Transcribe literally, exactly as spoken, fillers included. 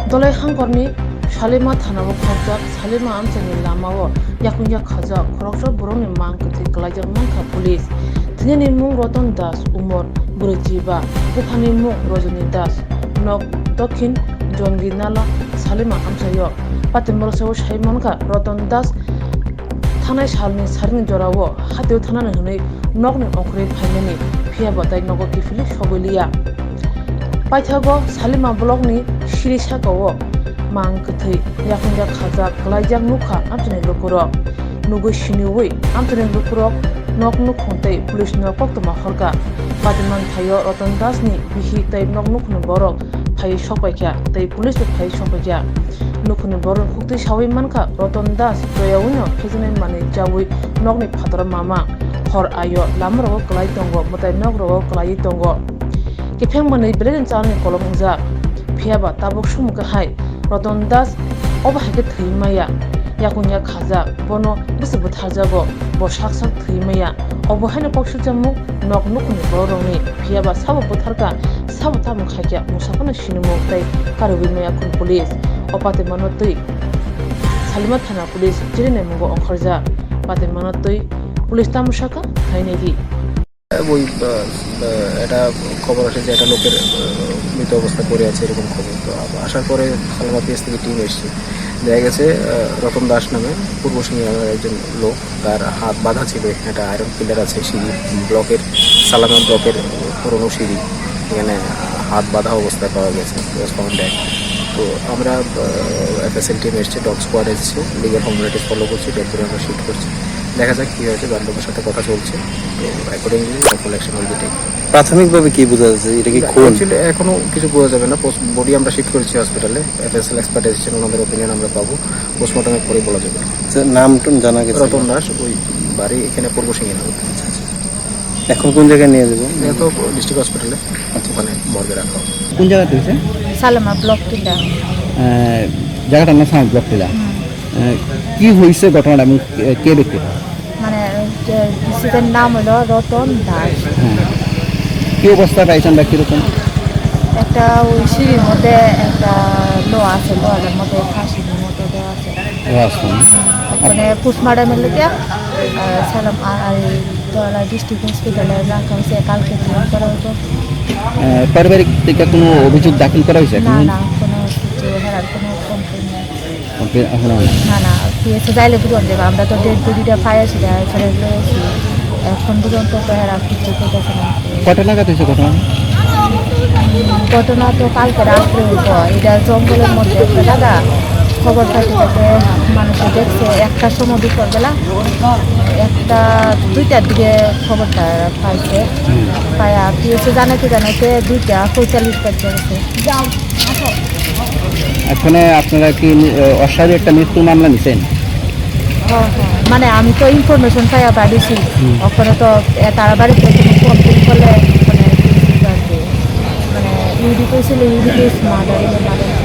Tolai hangkorni Salima thanao khorokjak Salima amchaini lamao yakung yak khajak khoroksa borokni mang kwthwi kwlaijak mankha police. Thinini mung Roton Das, umor brwichiba, buphangni mung Rajani Das, nok Dokhin Jongi Nala, Salima amchaio. Patimorosao sai mankha Roton Das thanai salni saring jorao hatio thanani hwnwi nokni ongkhorwi phaimani, phiyaba tai nogo kiphilwi sogwi liya. Paithago Salima blockni siri sakao mang kwthwi yakung yak khajak kwlaijak nukha amchaini lukurok. Nugwi siniwi amchaini lukurok nok nukhung tei police no koktwma horkha. Patimani thaio Roton Das ni bihik tei nok nukhungni borok phaiwi sokpaikha tei police bo phaiwi sokpaikha. Nukhungni borok khuktwi sawi mankha, Roton Das toyawino khejaknai manwi chawi nokni phataro mama. Hor aio lamarogo kwlai tongo, mwtai nokrogo kwlaiwi tongo. Kipheng manwi belai no chalni kolom wngjak. Phiyaba tabuk sumukhe hai Roton Das obo hai khe thwi maya. Yakung yak khajak, bono bwswk bwtharjago, bo sak sak thwi maya. Obo haino kok sukjakmung nok nukhungni bororokni, phiyaba sabo bwtharkha, sabo tamo khaikha, mungsa phano sinimung tei karwi maya khun police. O patimano twi Salima thana police chirinai mungo ongkhorjak. Patimano twi police tamo sakha, khainai di. ওই, আহ, আহ, একটা খবর আসে যে একটা লোকের, আহ, মৃত অবস্থায় পড়ে আছে, এরকম খবর। তো আ-, আসার পরে খালেমা পিএস থেকে টিম এসছে। দেখা গেছে, আহ, রতন দাস নামে পূর্ব সিংহর একজন লোক, তার হাত বাঁধা ছিল, এখানে একটা আয়রন পিলার আছে, সিঁড়ি ব্লকের, সালামা ব্লকের পুরনো সিঁড়ি, এখানে হাত বাঁধা অবস্থায় পাওয়া গেছে, was found dead। তো আমরা, আহ, এফএসএল টিম এসছে, ডগ স্কোয়াড এসছে, লিগ্যাল ফর্মালিটিস ফলো করছি, ডেড বডি আমরা শিফট করছি। দেখা যাক কি হয়েছে, গার্ডিয়ানদের সাথে কথা চলছে। তো accordingly lawful action will be taken। প্রাথমিকভাবে কি বোঝা যাচ্ছে? এটা কি না, খুন? Actually এখনো কিছু বোঝা যাবে না। পোস্ট-, বডি আমরা শিফট করেছি হসপিটালে, এফএসএল এক্সপার্ট এসেছেন, ওনাদের ওপিনিয়ন আমরা পাবো, পোস্টমর্টমের পরেই বলা যাবে। আচ্ছা, নাম টাম জানা গেছে? রতন দাস, ওই বাড়ি এখানে পূর্ব সিংহনগর। এখন কোন জায়গায় নিয়ে যাবো? এটা তো ডিস্ট্রিক্ট হসপিটালে, আচ্ছা। ওখানে মর্গে রাখা হবে। কোন জায়গাতে হয়েছে? সালামা ব্লক টিলা। আহ, জায়গাটার নাম সালামা ব্লক টিলা। হুম। আহ, কি হয়েছে ঘটনাটা এবং কে, কে ব্যক্তিটা? মানে, যে ডিসিজের নাম হলো রতন দাস। হ্যাঁ। কি অবস্থা পাইছেন বা কিরকম? একটা ওই সিঁড়ির মধ্যে একটা লোহা আছে, লোহার মধ্যে ফাঁসির মতো দেওয়া আছে। ও আচ্ছা। মানে পোস্টমর্টমের লেগে, আহ, সালাম, আ-, আর এই ধলা ডিস্ট্রিক্ট হসপিটালে রাখা হয়েছে, কালকে জয়েন করা হতো। আহ, পারিবারিক থেকে কোনো অভিযোগ দাখিল করা হয়েছে না, এখনো? না, কোনো কিছু হেরার কোনো কমপ্লেন নেই। কমপ্লেন এখনো হয় না? না, না, পিএসএ যাইলে বুঝলাম যে আমরা তো ডেড বডিটা পাই আসি, ফেরত লয়েছি। এখন পর্যন্ত তো হেরা কিছু করতেছে না। কটা নাগাদ হয়েছে ঘটনা? ঘটনা তো কালকে রাত্রে হইতো, এটা জঙ্গলের মধ্যে একটা জায়গা। খবর পাইতে পাইতে মানুষে দেখছে একটার সময় দুপুরবেলা, একটা দুইটার দিকে খবরটা পাইছে। হুম। পায়া পিএসএ জানাইতে জানাইতে দুইটা পঁয়তাল্লিশ বাজে গেছে। এখানে আপনারা কি নি-, আহ, অস্বাভাবিক একটা মৃত্যুর মামলা নিছেন? হ্যাঁ, হ্যাঁ। মানে আমি তো ইনফরমেশন পাইয়া বাড়িছি। হুম। ওখানে তো, এ, তারা বাড়িতে কোনো কমপ্লেন করলে মানে কি আর কি, মানে ইউডি কইছিল, ইউডি কইস মার্ডার, মার্ডার।